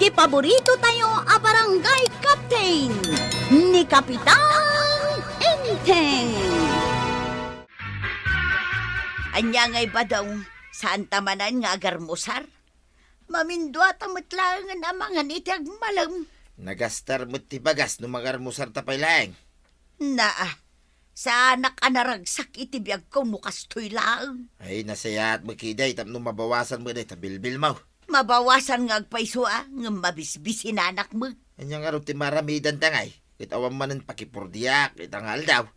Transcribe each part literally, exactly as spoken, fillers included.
Paborito tayo a barangay captain, ni Kapitan Enteng. Ania ngay, Badong, saan ta manen nga agarmusar? Mamindua ta met laengen a mangan iti agmalem. Nagastar met ti bagas no mangarmusar ta pay laeng. Naa, saanak a naragsak iti biagko no kastoy laeng. Ay, nasayaat met kadi tapno mabawasan met dayta bilbilmo. Mabawasan nga agpayso a, ngem mabisbisinanak met. Ania ngarud ti maaramidanta ngay? Ket awan manen pakipurdiak ita nga aldaw.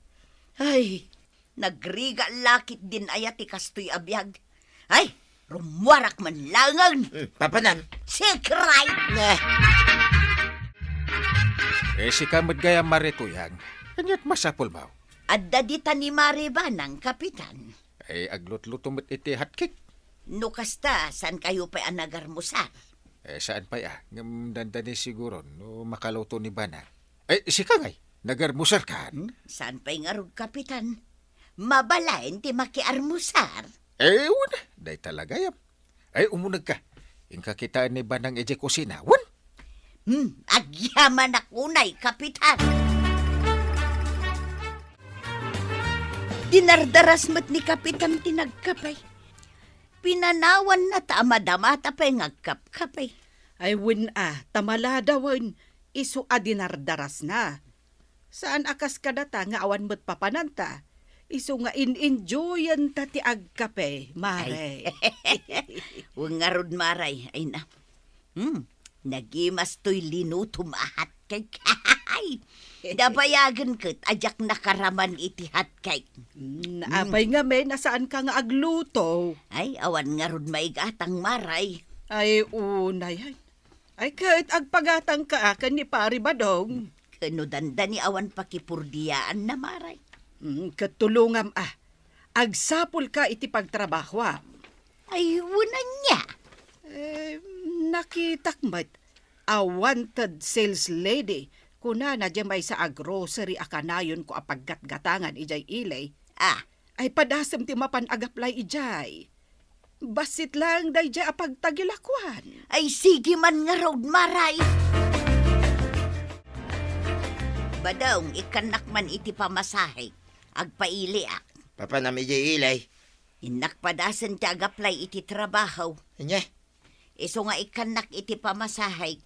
Ay, nagrigat la ketdin aya ti kastoy a biag. Ay, rummuarak man laengen. Hmm, papanam. Sikray! Eh. Eh, sika met gayam, Mare Tuyang. Aniat masapulmo? Adda dita ni Mare Banang, Kapitan. Eh, aglutluto met iti hotcake. No kasta, saan kayo pay a nagarmusar? Eh, saan pay a? Ngem dandani siguro no makaluto ni Banang. Eh, sika ngay, nagarmusar kan? Hmm? Saan pay ngarud, Kapitan? Mabalin ti makiarmusar? Eh, wen, dayta la gayam. Ay, umunegka. Inka kitaen ni Banang idiay kusina. Wen? Hmm, agyamanak unay, Kapitan. Dinardaras met ni Kapitan ti nagkape. Pinanawanna ta a madamata pay nga agkapkape. Ay, wen a, ta maladawen, isu a dinardarasna. Saan a kas kadata nga awan met papananta. Isu nga in-enjoyenta ti agkape, Mare. Ay. Wen ngarud, Mare. Ay na. Hmm, nagimas toy linutom a hotcake. Nabayagen ket a diak nakaraman iti hotcake. Hmm, hmm. Apay ngamin a saanka nga agluto? Ay, awan ngarud maigatang, Mare. Ay, unay, ay. Ay, ket agpagatangka a ken ni Pari Badong. Ket no dandani awan pakipurdiaanna, Mare. Mm, ket tulongam a. Agsapulka iti pagtrabahoam. Ay, wen ania? Eh, nakitak met a wanted sales lady, kunana diay maysa a grocery a kanayonko a paggatgatangan idiay Ilay. Ah. Ay, padasem ti mapan agaplay idiay. Bassit laeng daydiay a pagtagilakuan. Ay, sige man ngarud, Mare. Badong, ikkannak man iti pamasahe. Agpailiak. Papanam idiay Ilay? Innak padasen ti agaplay iti trabaho. Ania? Isu nga ikkannak iti pamasahe.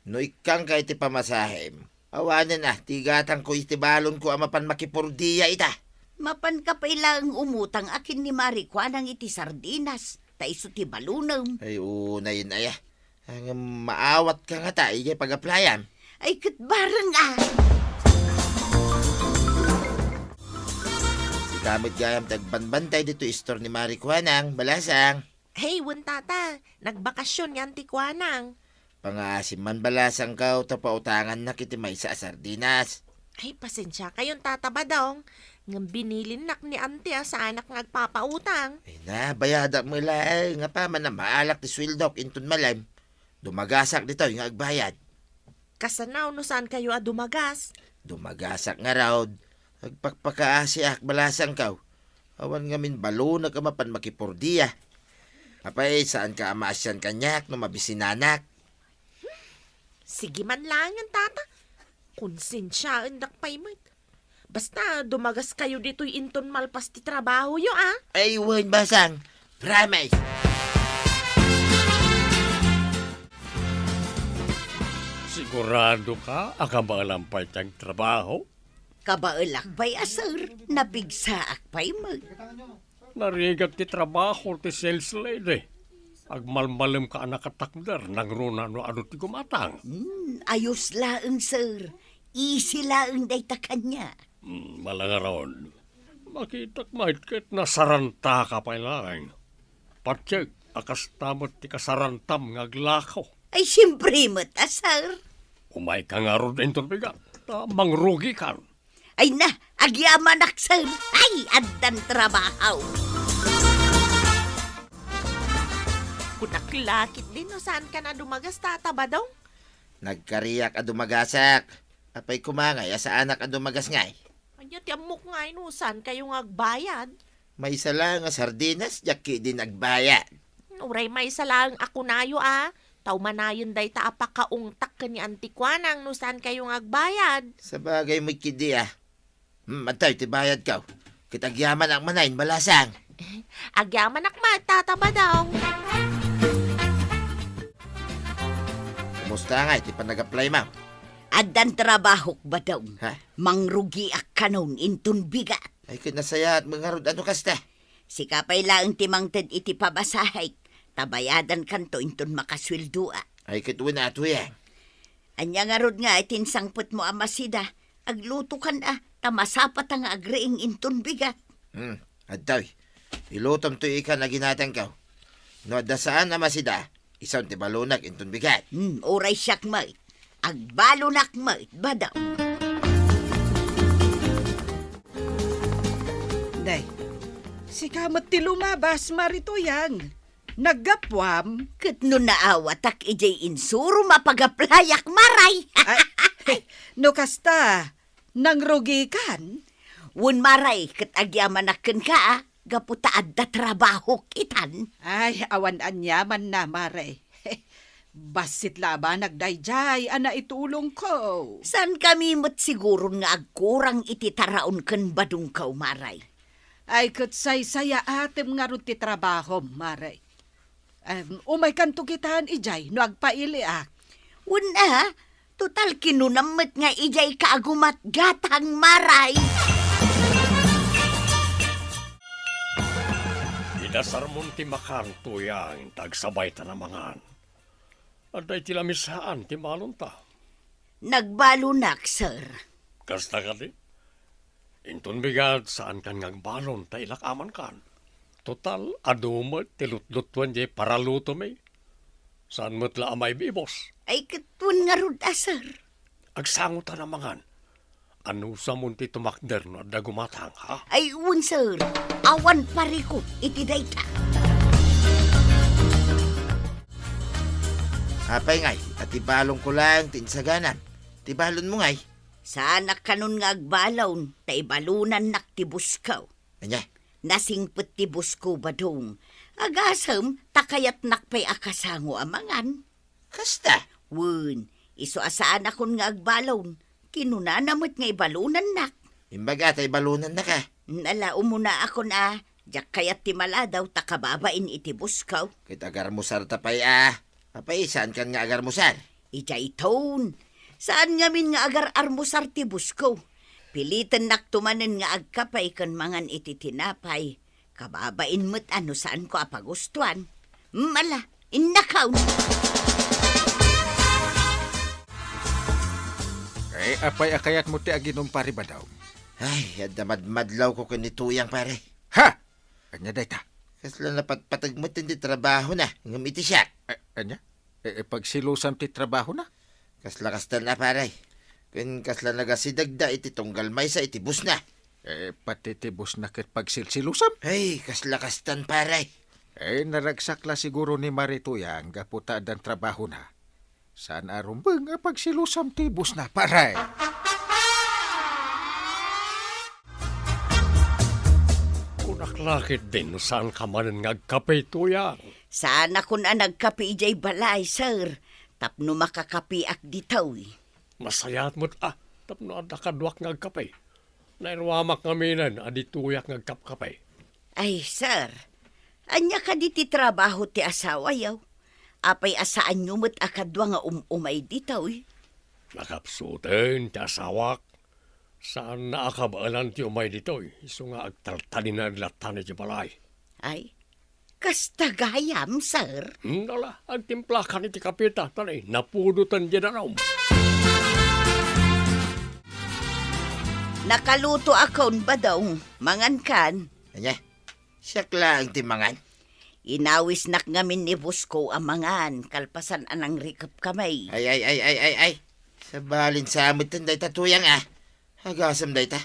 No ikkanka iti pamasahem, awanen a, ti igatangko iti balonko a mapan makipurdia ita. Mapanka pay laeng umutang a ken ni Mare Kuanang iti sardinas, ta isu ti balonem. Ay, unayen aya. Ngem maawatka ngata idiay pagaplayam. Ay, ket bareng a. Sika met gayam ti agbanbantay ditoy istor ni Mare Kuanang, Balasang. Hey, wen tata, nagbakasyon ni Auntie Kuanang. Pangaasim man, Balasangko, ta pautangannak iti maysa a sardinas. Ay, pasensiakayon, Tata Badong. Ngem binilinnak ni Auntie a saanak nga agpapautang. Ay na, bayadak met laeng. Apaman a maalak ti sueldok inton malem, dumagasak ditoy nga agbayad. Kasano no saankayo a dumagas? Dumagasak ngarud. Agpakpakaasiak, Balasangko. Awan ngamin balonek a mapan makipurdia. Apay, saanka a maasian kaniak no mabisinanak? Sige man laengen, tata. Konsensiaendak pay met. Basta, dumagaskayo ditoy inton malpas ti trabahoyo, a? Ay, wen, Basang. Promise. Siguradoka a kabaelam pay ti agtrabaho? Kabaelak pay a, sir. Napigsaak pay met. Narigat ti trabaho ti sales lady. Agmalmalemka a nakatakder nangruna no adu ti gumatang. Hmm, ayos laeng, sir. Easy laeng dayta kaniak. Hmm, malangaron. Makitak met ket nasarantaka pay laeng. Patiek a kasta met ti kasarantam nga aglako. Ay, siempre met a, sir. Umayka ngarud inton bigat, ta mangrugikan. Ay na, agyamanak, sir. Ay, addan trabaho. Kunak la ketdin no saankan a dumagas, Tata Badong? Nagkariak a dumagasak. Apay koma ngay a saanak a dumagas ngay? Ania ti ammok ngay no saankayo nga agbayad? Maysa laeng a sardinas, diak ketdin agbayad. Uray maysa laeng a kunayo a, Ta umanayon dayta a pakaungtak ken ni Anti Kuanang no saan kayo nga agbayad. Sabagay met ketdi a. Hmm, adtoy ti bayadko. Ket agyamanak manen, balasang. Agyamanak met, Tata Badong. Kumusta ngay ti panag-apply-mo? Addan trabahok, Badong. Ha? Mangrugiak kanon inton bigat. Ay, ket nasayaat met ngarud a no kasta. Sika pay laeng ti mangted iti pamasahek, ta bayadankanto inton makasueldoak. Ay, ket wen a, Tuyang. Ania ngarud ngay ti insangpetmo a masida? Aglutokan a, ta masapata nga agriing inton bigat. Hmm, adtoy. Ilutomto ikan a ginatangko. No adda saan a masida, isun ti balonak inton bigat. Hmm, uray siak met. Agbalonak met, Badong. Day, sika met ti lumabas, Mari Tuyang. Naggapuam? Ket no naawatak idiay insurom a pag-apply-ak, Maray. Ay, no kasta, nangrugikan? Wen, Maray, ket agyamanak kenka, a, gapu ta adda trabahok itan. Ay, awan aniamanna, Maray. Bassit la a banag daydiay a naitulongko. Saankami met siguron nga agkurang iti taraon ken badongko, Maray. Ay, ket saysayaatem ngarud ti trabahom, Maray. Em, umaykanto kitan idiay no agpailiak. Wen a, total kinunam met nga idiay ka agumatgatang, Maray. Idasarmon ti makan, Tuyang, ta agsabaytan a mangan. Adda iti lamisaan ti balonta. Nagbalonak, sir. Kasta kadi? Inton bigat, saankan nga agbalon ta ilak-amankan. Total, adu met ti lutlutuen diay paralutomi. Saan met la a maibibos. Ay, ket wen ngarud a, sir. Agsangotan a mangan. Anusamon ti tumakder no adda gumatang, ha? Ay, wen, sir. Awan parikut iti dayta. Apay ngay, a ti balonko laeng ti insaganam. Ti balonmo ngay? Saanak kanon nga agbalon, ta ibalonannak ti busko. Ania? Nasingpet ti busko, Badong. Agasem, ta kayatnak pay a kasango a mangan. Kasta? Wen, isu a saanakon nga agbalon. Kinunana met nga ibalonannak. Imbaga ta ibalonannaka. Ala, umunaakon a, diak kayat ti maladaw ta kababain iti busko. Ket agarmusarta pay a. Apay, saankan nga agarmusar? Idiay ton. Saan ngamin nga agar-armusar ti busko. Pilitennakto manen nga agkape ken mangan iti tinapay. Kababain met a no saanko a pagustuan. Mala, innakaw. Eh, apay a kayatmo ti aginom, Pare Badong? Ay, adda madmadlawko ken ni Tuyang, pare. Ha? Ania dayta? Kasla napatpateg met ti trabahona, ngem iti siak. Eh, ania? Eh, eh, pagsilusam ti trabahona? Kasla kastan a, pare. Ken kasla nagasidegda iti tunggal maysa iti busna. Eh, pati ti busna ket pagsilsilusam? Ay, kasla kastan, pare. Eh, naragsak la siguro ni Mari Tuyang gapu ta addan trabahona. Saan a rumbeng a pagsilusam ti busna, pare. Kunak la ketdin no saanka manen nga agkape, Tuyang. Saanakon a nagkape idiay balay, sir, tapno makakapeak ditoy. Nasayaat met a, tapno adda kaduak nga agkape. Nairuamak ngaminen a ditoyak nga agkapkape. Ay, sir, ania kadi ti trabaho ti asawayo? Apay a saanyo met a kadua nga um-umay ditoy? Nakapsuten ti asawak. Saanna a kabaelan ti umay ditoy, isu nga agtaltalinaed latta iti balay. Ay, kasta gayam, sir? Hmm, ala, agtimplakan iti kapeta, ta napudoten diay danum. Nakalutoakon, Badong. Mangankan. Ania? Siak laeng ti mangan? Inawisnak ngamin ni boss ko a mangan, kalpasan a nangrikep kami. Ay, ay, ay, ay, ay, ay. Sabalin sa met dayta, Tuyang, a. Agasem dayta.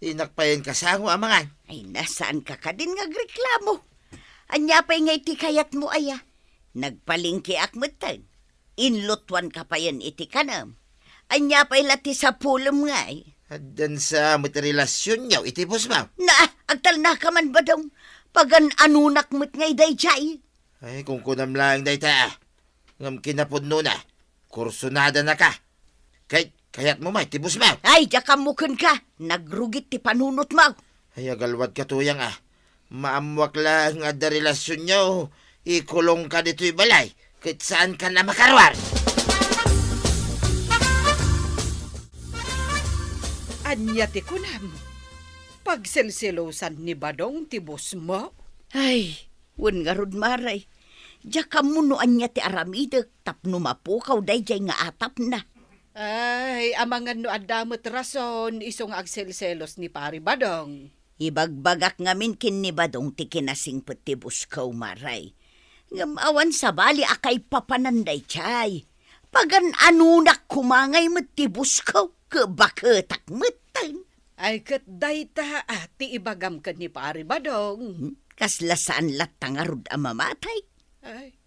Dinak payen kasango a mangan. Ay, na, saanka kadin nga agreklamo? Ania pay ngay ti kayatmo, aya? Nagpalengkeak metten. Inlutuanka payen iti kanem. Ania pay la ti sapulem ngay? Addan sa met relasionyo iti boss mo? Na, agtalnaka man, Badong. Pagan-anonak met ngay daydiay. Ay, kunkunam laeng dayta, a. Ngem kinapudnona, kursonadanaka. Ket kayatmo met ti boss mo. Ay, diak ammo kenka. Nagrugit ti panunotmo. Ay, agalwadka, Tuyang, a. Maammoak laeng nga adda relasionyo, ikulongka ditoy balay, ket saankan a makaruar. Ania ti kunam? Pagselselosan ni Badong ti boss mo? Ay, wen ngarud, Mare. Diak ammo no ania ti aramidek tapno mapukaw daydiay nga atapna. Ay, amangan no adda met rason isu nga agselselos ni Pari Badong. Ibagbagak ngamin ken ni Badong ti kinasingpet ti boss ko, Mare. Ngem awan sabali a kaipapanan daydiay. Pagan-anonak koma ngay met ti boss ko, ket baketak metten. Ay, ket dayta, a, ti ibagam ken ni Pari Badong. Hmm? Kasla saan latta ngarud a mamatay? Ay,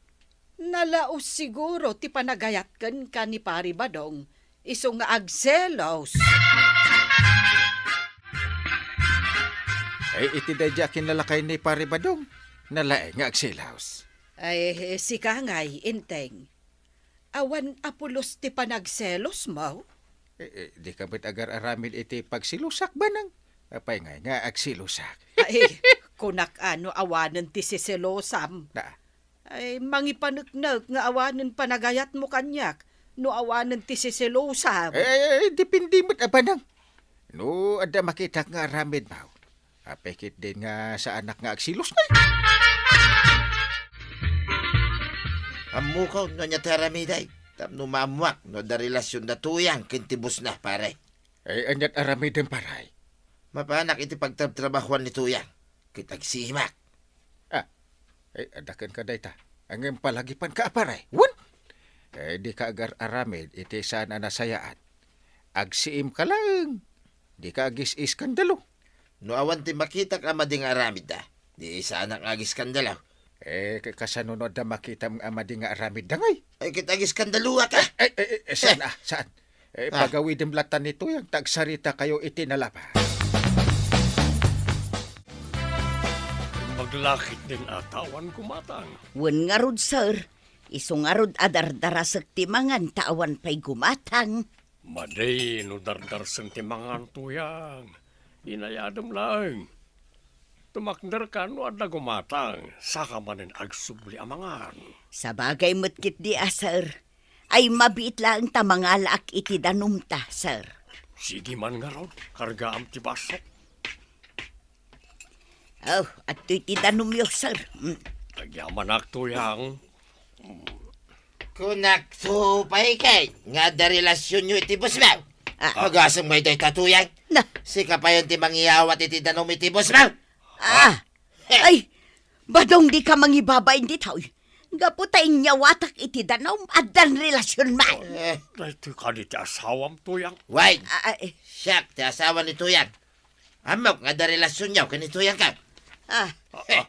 nalaos siguro ti panagayat kenka ni Pari Badong, isu nga agselos. Ay, iti daydiay a kinlalakay ni Pari Badong, nalaeng nga agselos. Ay, sika ngay, Enteng. Awan a pulos ti panagselosmo? Eh, eh, dika met agar-aramid iti pagselosak, Badong. Apay ngay nga agselosak? Ay, kunak a no awanen ti seselosam. Na. Ay, mangipaneknek nga awanen panagayatmo kaniak no awanen ti seselosam. Eh, eh, eh, depende met a, Badong. No adda makitak nga aramidmo, apay ketdin nga saanak nga agselos ngay? Ammok no ania ti aramidek, tapno maammoak no adda relasionda Tuyang ken ti bossna, pare. Ay, aniat aramidem, pare? Mapanak iti pagtrabtrabahoan ni Tuyang, ket agsiimak. Ah, ay, adda kenka dayta. Ngem palagipanka a pare. Wen? Eh, dika agar-aramid iti saan a nasayaat. Agsiimka laeng. Dika agis-iskandalo. No awan ti makitak a madi nga aramidda, di saanak nga agiskandalo. Eh, ka-, kasano no adda makitam a madi nga aramidda ngay? Ay, ket agiskandaloak, a. Ay, ay, ay, ay, saan, Eh. a, saan? Eh, Ah. pagawidem latta ni Tuyang ta agsaritakayo iti nalapa. Maglakit din ata awan gumatang. Wen ngarud, sir. Isu ngarud a dardarasek ti mangan ta awan pay gumatang. Madi no dardarsen ti mangan, Tuyang. Inayadem laeng. Tumakderka no adda gumatang, saka manen agsubli a mangan. Sabagay met ketdi a, sir. Ay, mabiit laeng ta mangalaak iti danumta, sir. Sige man ngarud, kargaam ti basok. Oh, adtoy ti danumyo, sir. Mm. Agyamanak, Tuyang. Kunak to pay ket nga adda relasionyo iti bossmo. Ah. Agasem ngay dayta, Tuyang. Na. Sika payen ti mangiyawat iti danum iti bossmo. Ah. Eh. Ay, Badong, dika mangibabain ditoy. Gapu ta inyawatak iti danum, addan relasionmi. Eh. Daytoy kadi ti asawam, Tuyang. Wen. Ah, ah, eh. Siak ti asawa ni Tuyang. Ammok nga adda relasionyo ken ni Tuyangko. Ah. Ah, ah.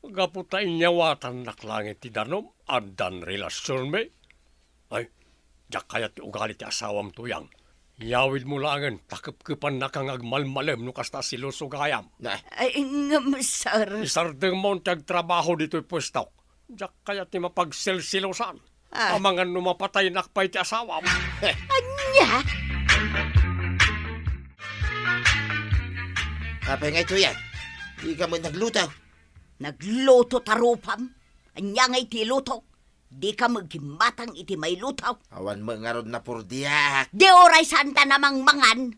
Gapu ta inyawatannak laeng ti danum, addan relasionmi. Ay, diak kayat ti ugali ti asawam, Tuyang. Yawidmo laengen, ta kepkepannaka nga agmalmalem no kasta a seloso gayam. Na. Ay, ngem, sir. Isardengmo ti agtrabaho ditoy puestok. Diak kayat ti mapagselselosan. Ah. Amangan no mapataynak pay ti asawam. Ania? Apay ngay, Tuyang? Dika met nagluto. Nagluto ta rupam? Ania ngay ti ilutok? Dika met gimmatang iti mailuto. Awan met ngarud napurdiak. Di uray saanta a mangmangan.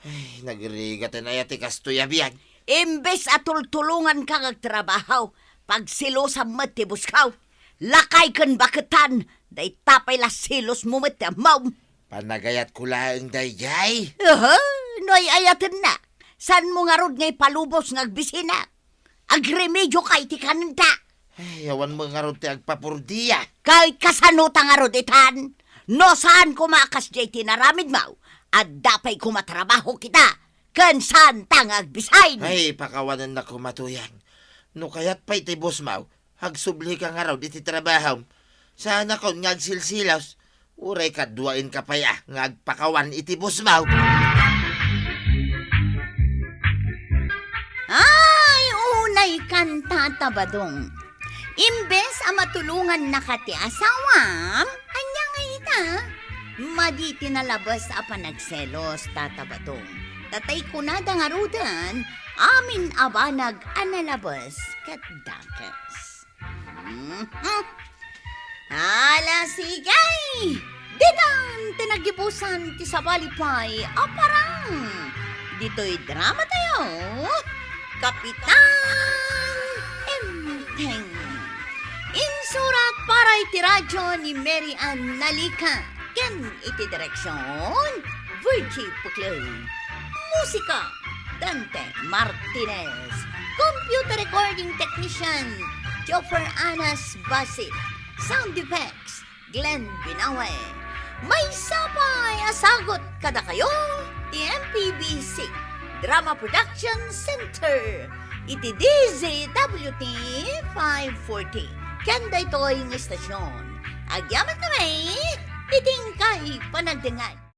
Ay, nagrigat ti naya ti kastoy a biag. Imbes a tultulonganka nga agtrabaho, pagselosam met ti bossmo. Lakay ken baketan, dayta pay la selosmo met ti ammom. Panagayatko laeng daydiay. Aha, no ay-ayatenna, saanmo ngarud nga ipalubos nga agbisinak? Agremedioka iti kanenta. Ay, awan met ngarud ti agpapurdia. Kay kasano ta ngarud itan? No saan koma a kasdiay ti naramidmo, adda pay koma trabaho kita, ken saanta nga agbisin. Ay, pakawanennak koma, Tuyang. No kayat pay ti bossmo, agsublika ngarud iti trabahom. Saanakon nga agsilsilos. Uray kaduaenka pay a nga agpakawan iti bossmo. Ay, unay kanta, Badong. Imbes a matulongannaka ti asawam, ania nga ita? Madi ti nalabes a panagselos, Tata Batong. Tatay kunada ngaruden, amin a banag a nalabes ket dakes. Mhm. Ala, sige! Ditan ti naggibusan ti sabali pay a parang. Ditoy drama tayo, Kapitan Enteng. Insurat para iti radyo ni Mary Ann Nalica ken iti direksyon, Virgie Puclay. Musika, Dante Martinez. Computer recording technician, Joffer Anas Basit. Sound effects, Glenn Binawe. Maysa pay a sagut kadakayo ti M P B C Drama Production Center iti D Z W T five forty. Ken daytoy nga istasyon, agyamankami iti inkay panagdengngeg.